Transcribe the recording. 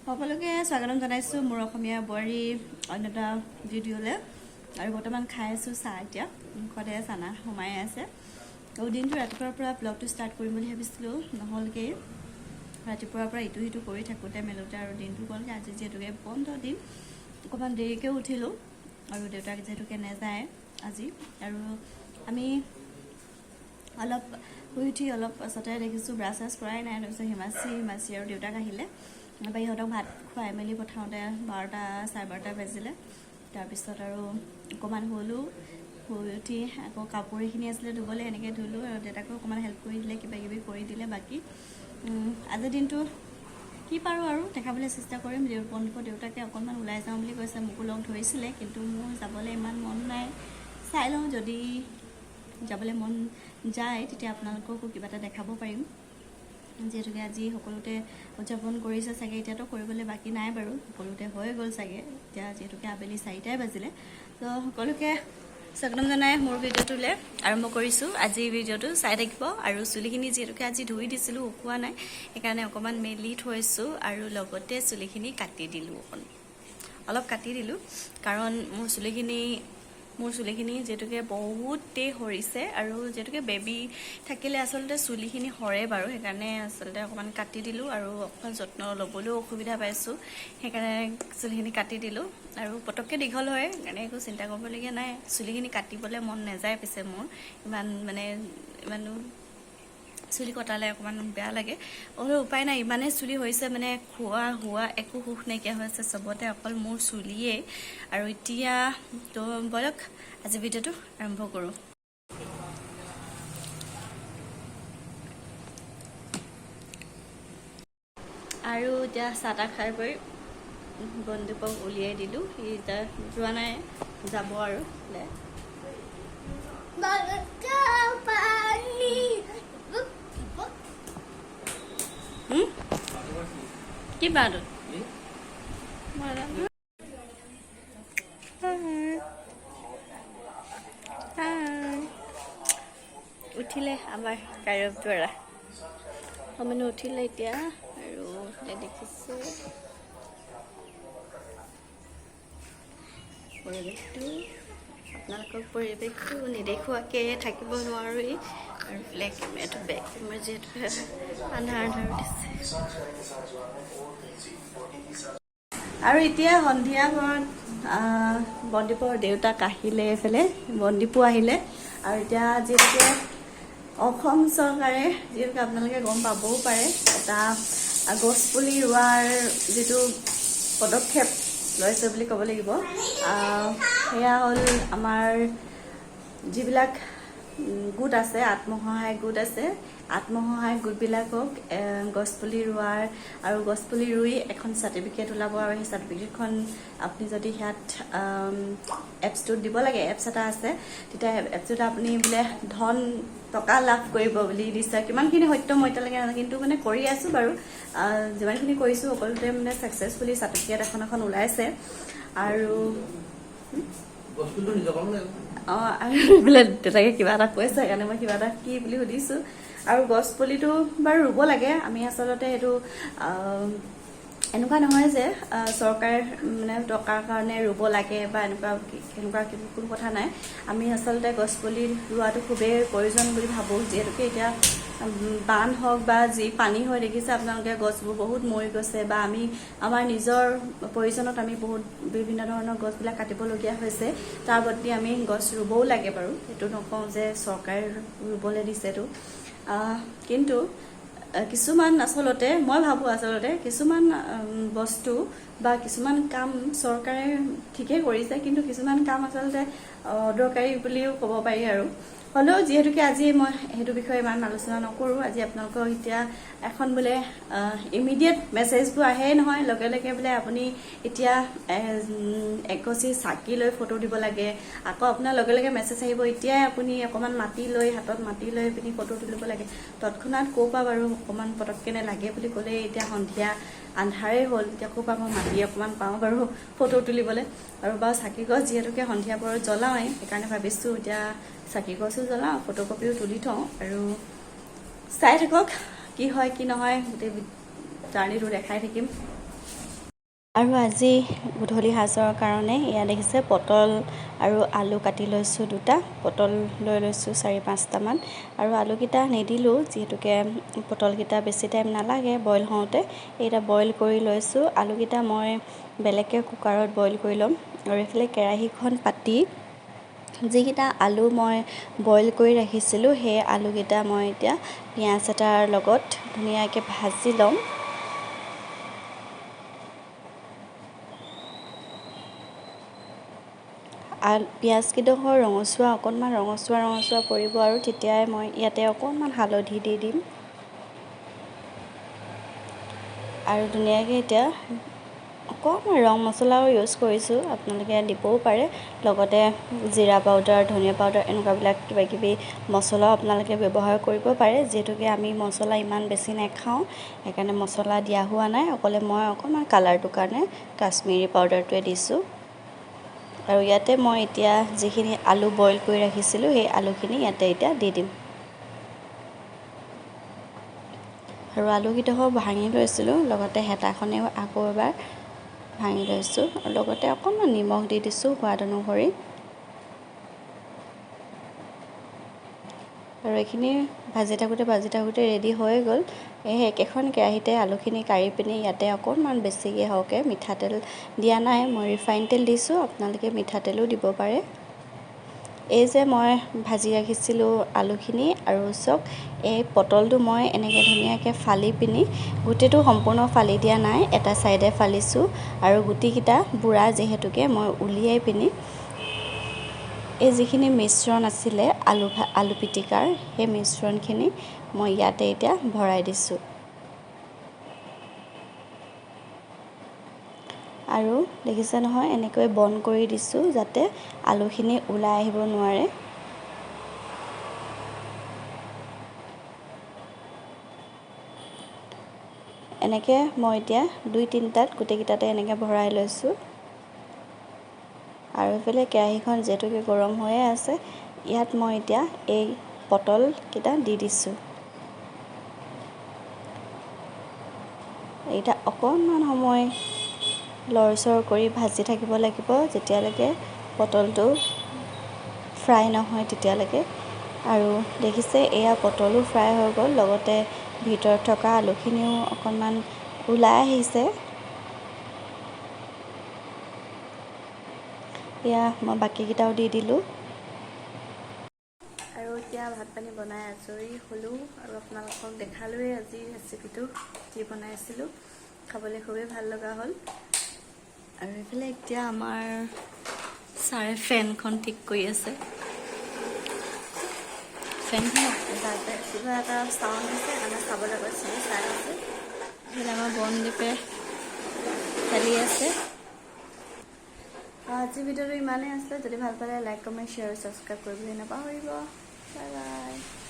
সকলোকে স্বাগতম জনাইছোঁ মোৰ অসমীয়া বোৱাৰী অন্য এটা ভিডিঅ'লৈ। আৰু বৰ্তমান খাই আছোঁ চাহ। এতিয়া মুখতে চানা সোমাই আছে। আৰু দিনটো ৰাতিপুৱাৰ পৰা ব্লগটো ষ্টাৰ্ট কৰিম বুলি ভাবিছিলোঁ, নহ'লগৈ। ৰাতিপুৱাৰ পৰা ইটো সিটো কৰি থাকোঁতে মেলোঁতে আৰু দিনটো গ'লগৈ। আজি যিহেতুকে বন্ধ দিন, অকণমান দেৰিকৈও উঠিলোঁ আৰু দেউতাক যিহেতুকে নেযায় আজি। আৰু আমি অলপ শুই উঠি অলপ পাছতে দেখিছোঁ ব্ৰাছ চাছ কৰাই নাই। তাৰপিছত হিমাচি হিমাচি আৰু দেউতাক আহিলে। তাৰপৰা ইহঁতক ভাত খুৱাই মেলি পঠাওঁতে 12টা 12:30 বাজিলে। তাৰপিছত আৰু অকণমান শুলোঁ। শুই উঠি আকৌ কাপোৰ এইখিনি আছিলে ধুবলৈ, সেনেকৈ ধুলোঁ। আৰু দেউতাকো অকণমান হেল্প কৰি দিলে, কিবা কিবি কৰি দিলে। বাকী আজিৰ দিনটো কি পাৰোঁ আৰু দেখাবলৈ চেষ্টা কৰিম। বন্ধুকৰ দেউতাকে অকণমান ওলাই যাওঁ বুলি কৈছে, মোকো লগ ধৰিছিলে, কিন্তু মোৰ যাবলৈ ইমান মন নাই। চাই লওঁ, যদি যাবলৈ মন যায় তেতিয়া আপোনালোককো কিবা এটা দেখাব পাৰিম। যিহেতুকে আজি সকলোতে উদযাপন কৰিছে চাগে, এতিয়াতো কৰিবলৈ বাকী নাই বাৰু, সকলোতে হৈ গ'ল চাগে। এতিয়া যিহেতুকে আবেলি 4টাই বাজিলে। তো সকলোকে স্বাগতম জনাই মোৰ ভিডিঅ'টোলৈ আৰম্ভ কৰিছোঁ। আজি ভিডিঅ'টো চাই থাকিব। আৰু চুলিখিনি যিহেতুকে আজি ধুই দিছিলোঁ, শুকোৱা নাই, সেইকাৰণে অকণমান মেলি থৈছোঁ। আৰু লগতে চুলিখিনি কাটি দিলোঁ, অকণ অলপ কাটি দিলোঁ, কাৰণ মোৰ চুলিখিনি যিহেতুকে বহুতেই সৰিছে। আৰু যিহেতুকে বেবী থাকিলে আচলতে চুলিখিনি সৰে বাৰু, সেইকাৰণে আচলতে অকণমান কাটি দিলোঁ। আৰু অকণমান যত্ন ল'বলৈও অসুবিধা পাইছোঁ, সেইকাৰণে চুলিখিনি কাটি দিলোঁ। আৰু পটককৈ দীঘল হয়, সেইকাৰণে একো চিন্তা কৰিবলগীয়া নাই। চুলিখিনি কাটিবলৈ মন নাযায় পিছে মোৰ ইমান, মানে ইমানো চুলি কটালে অকণমান বেয়া লাগে। হ'লেও উপায় নাই, ইমানেই চুলি হৈছে, মানে খোৱা শোৱা একো সুখ নাইকিয়া হৈছে, চবতে অকল মোৰ চুলিয়েই। আৰু এতিয়া তো ব'লক, আজি ভিডিঅ'টো আৰম্ভ কৰোঁ। আৰু এতিয়া চাহ তাহ খাই বৈ বন্দুকক উলিয়াই দিলোঁ। সি এতিয়া যোৱা নাই, যাব আৰু। পানী। হুম? কি বাঁহটোত? হাই হাই। উঠিলে আমাৰ কাইৰৱ দ্বাৰা মানে উঠিলে এতিয়া। আৰু এইফালে দেখিছে পৰিৱেশটো, আপোনালোকক পৰিৱেশটো নেদেখুৱাকৈ থাকিব নোৱাৰোৱেই। আৰু এইফালে কেমেৰাটো, বেক কেমেৰা, যিহেতু আন্ধাৰ আন্ধাৰ উঠিছে। আৰু এতিয়া সন্ধিয়া ঘৰত বন্দীপৰ দেউতাক আহিলে, এইফালে বন্দীপো আহিলে। আৰু এতিয়া যিহেতুকে অসম চৰকাৰে, যিহেতুকে আপোনালোকে গম পাবও পাৰে, এটা গছপুলি ৰোৱাৰ যিটো পদক্ষেপ লৈছে বুলি ক'ব লাগিব, সেয়া হ'ল আমাৰ যিবিলাক গোট আছে, আত্মসহায়ক গোট আছে, আত্মসহায়ক গোটবিলাকক গছপুলি ৰোৱাৰ আৰু গছপুলি ৰুই এখন চাৰ্টিফিকেট ওলাব। আৰু সেই চাৰ্টিফিকেটখন আপুনি যদি ইয়াত এপছটোত দিব লাগে, এপছ এটা আছে, তেতিয়া এপছটোত আপুনি বোলে ধন টকা লাভ কৰিব বুলি দিছে। কিমানখিনি সত্য মই এতিয়ালৈকে নাজানো, কিন্তু মানে কৰি আছোঁ বাৰু। যিমানখিনি কৰিছোঁ সকলোতে মানে ছাকচেছফুলি চাৰ্টিফিকেট এখন এখন ওলাইছে। আৰু বস্তুটো নিজৰ কাম লাগিব। অঁ, আৰু এইফালে দেউতাকে কিবা এটা কৈছে, সেইকাৰণে মই কিবা এটা কি বুলি সুধিছোঁ। আৰু গছ পুলিটো বাৰু ৰুব লাগে। আমি আচলতে সেইটো এনেকুৱা নহয় যে চৰকাৰে মানে টকাৰ কাৰণে ৰুব লাগে বা এনেকুৱা সেনেকুৱা কোনো কথা নাই। আমি আচলতে গছ পুলি ৰোৱাটো খুবেই প্ৰয়োজন বুলি ভাবোঁ। যিহেতুকে এতিয়া বান হওক বা যি পানী হয়, দেখিছে আপোনালোকে, গছবোৰ বহুত মৰি গৈছে। বা আমি আমাৰ নিজৰ প্ৰয়োজনত আমি বহুত বিভিন্ন ধৰণৰ গছবিলাক কাটিবলগীয়া হৈছে। তাৰ বদলি আমি গছ ৰুবও লাগে বাৰু, সেইটো নকওঁ যে চৰকাৰে ৰুবলৈ দিছেতো। কিন্তু কিছুমান আচলতে মই ভাবোঁ, আচলতে কিছুমান বস্তু বা কিছুমান কাম চৰকাৰে ঠিকেই কৰিছে, কিন্তু কিছুমান কাম আচলতে অদৰকাৰী বুলিও ক'ব পাৰি। আৰু হ'লেও যিহেতুকে আজি মই সেইটো বিষয়ে ইমান আলোচনা নকৰোঁ। আজি আপোনালোকক এতিয়া এখন বোলে ইমিডিয়েট মেছেজবোৰ আহে নহয় লগে লগে, বোলে আপুনি এতিয়া এগছি চাকি লৈ ফটো দিব লাগে। আকৌ আপোনাৰ লগে লগে মেছেজ আহিব, এতিয়াই আপুনি অকণমান মাটি লৈ, হাতত মাটি লৈ পিনি ফটো তুলিব লাগে তৎক্ষণাত। ক'ৰ পৰা বাৰু অকণমান পটককেনে লাগে বুলি ক'লেই এতিয়া সন্ধিয়া আন্ধাৰেই হ'ল, এতিয়া ক'ৰ পৰা মই মাটি অকণমান পাওঁ বাৰু ফটো তুলিবলৈ? আৰু বাৰু চাকি গছ যিহেতুকে সন্ধিয়া পৰত জ্বলাওঁৱেই, সেইকাৰণে ভাবিছোঁ এতিয়া চাকি গছো জ্বলাওঁ, ফটোকপিও তুলি থওঁ। আৰু চাই থাকক কি হয় কি নহয়, গোটেই জাৰ্ণিটো দেখাই থাকিম। আৰু আজি গধূলি সাজৰ কাৰণে এয়া দেখিছে পটল আৰু আলু কাটি লৈছোঁ, দুটা পটল লৈ লৈছোঁ 4-5টামান। আৰু আলুকেইটা নিদিলোঁ, যিহেতুকে পটলকেইটা বেছি টাইম নালাগে বইল হওঁতে। এইকেইটা বইল কৰি লৈছোঁ। আলুকেইটা মই বেলেগকৈ কুকাৰত বইল কৰি ল'ম। আৰু এইফালে কেৰাহীখন পাতি যিকেইটা আলু মই বইল কৰি ৰাখিছিলোঁ, সেই আলুকেইটা মই এতিয়া পিঁয়াজ এটাৰ লগত ধুনীয়াকৈ ভাজি ল'ম। পিঁয়াজকেইডোখৰ ৰঙচুৱা, অকণমান ৰঙচুৱা ৰঙচুৱা পৰিব আৰু তেতিয়াই মই ইয়াতে অকণমান হালধি দি দিম। আৰু ধুনীয়াকৈ এতিয়া অকণমান ৰং মছলাও ইউজ কৰিছোঁ, আপোনালোকে দিবও পাৰে। লগতে জিৰা পাউডাৰ, ধনিয়া পাউডাৰ, এনেকুৱাবিলাক কিবাকিবি মছলাও আপোনালোকে ব্যৱহাৰ কৰিব পাৰে। যিহেতুকে আমি মছলা ইমান বেছি নাখাওঁ, সেইকাৰণে মছলা দিয়া হোৱা নাই। অকলে মই অকণমান কালাৰটোৰ কাৰণে কাশ্মীৰী পাউডাৰটোৱে দিছোঁ। আৰু ইয়াতে মই এতিয়া যিখিনি আলু বইল কৰি ৰাখিছিলোঁ, সেই আলুখিনি ইয়াতে এতিয়া দি দিম। আৰু আলুকেইডোখৰ ভাঙি লৈছিলোঁ, লগতে হেতাখনেও আকৌ এবাৰ ভাঙি লৈছোঁ। আৰু লগতে অকণমান নিমখ দি দিছোঁ সোৱাদ অনুসৰি। আৰু এইখিনি ভাজি থাকোঁতে ভাজি থাকোঁতে ৰেডি হৈয়ে গ'ল। এই একেখন কেৰাহীতে আলুখিনি কাঢ়ি পিনি ইয়াতে অকণমান বেছিকৈ হওঁকে মিঠাতেল দিয়া নাই, মই ৰিফাইন তেল দিছোঁ, আপোনালোকে মিঠাতেলো দিব পাৰে। এই যে মই ভাজি ৰাখিছিলোঁ আলুখিনি আৰু চাওক এই পটলটো মই এনেকৈ ধুনীয়াকৈ ফালি পিনি, গোটেইটো সম্পূৰ্ণ ফালি দিয়া নাই, এটা ছাইডে ফালিছোঁ। আৰু গুটিকেইটা বুঢ়া যিহেতুকে মই উলিয়াই পিনি এই যিখিনি মিশ্ৰণ আছিলে আলু পিটিকাৰ, সেই মিশ্ৰণখিনি মই ইয়াতে এতিয়া ভৰাই দিছোঁ। আৰু দেখিছে নহয়, এনেকৈ বন্ধ কৰি দিছোঁ যাতে আলুখিনি ওলাই আহিব নোৱাৰে। এনেকৈ মই এতিয়া 2-3টাত গোটেইকেইটাতে এনেকৈ ভৰাই লৈছোঁ। আৰু এইফালে কেৰাহীখন যিহেতুকে গৰম হৈয়ে আছে, ইয়াত মই এতিয়া এই পটলকেইটা দি দিছোঁ। এইকেইটা অকণমান সময় লৰচৰ কৰি ভাজি থাকিব লাগিব, যেতিয়ালৈকে পটলটো ফ্ৰাই নহয় তেতিয়ালৈকে। আৰু দেখিছে এয়া পটলো ফ্ৰাই হৈ গ'ল, লগতে ভিতৰত থকা আলুখিনিও অকণমান ওলাই আহিছে। এয়া মই বাকীকেইটাও দি দিলোঁ। আৰু এতিয়া ভাত পানী বনাই আজৰি হ'লোঁ আৰু আপোনালোকক দেখালোৱেই আজি ৰেচিপিটো কি বনাইছিলোঁ। খাবলৈ খুবেই ভাল লগা হ'ল। আৰু এইফালে এতিয়া আমাৰ ছাৰে ফেনখন ঠিক কৰি আছে। ফেনখন তাতে কিবা এটা চাউণ্ড দিছে, সেইকাৰণে চাবলৈ গৈছিলোঁ, চাই আছে। এইফালে আমাৰ বনদ্বীপে খেলি আছে। আজি ভিডিঅ'টো ইমানেই আছিলে। যদি ভাল পালে লাইক, কমেণ্ট, শ্বেয়াৰ, ছাবস্ক্ৰাইব কৰিবলৈ নাপাহৰিব। Bye bye.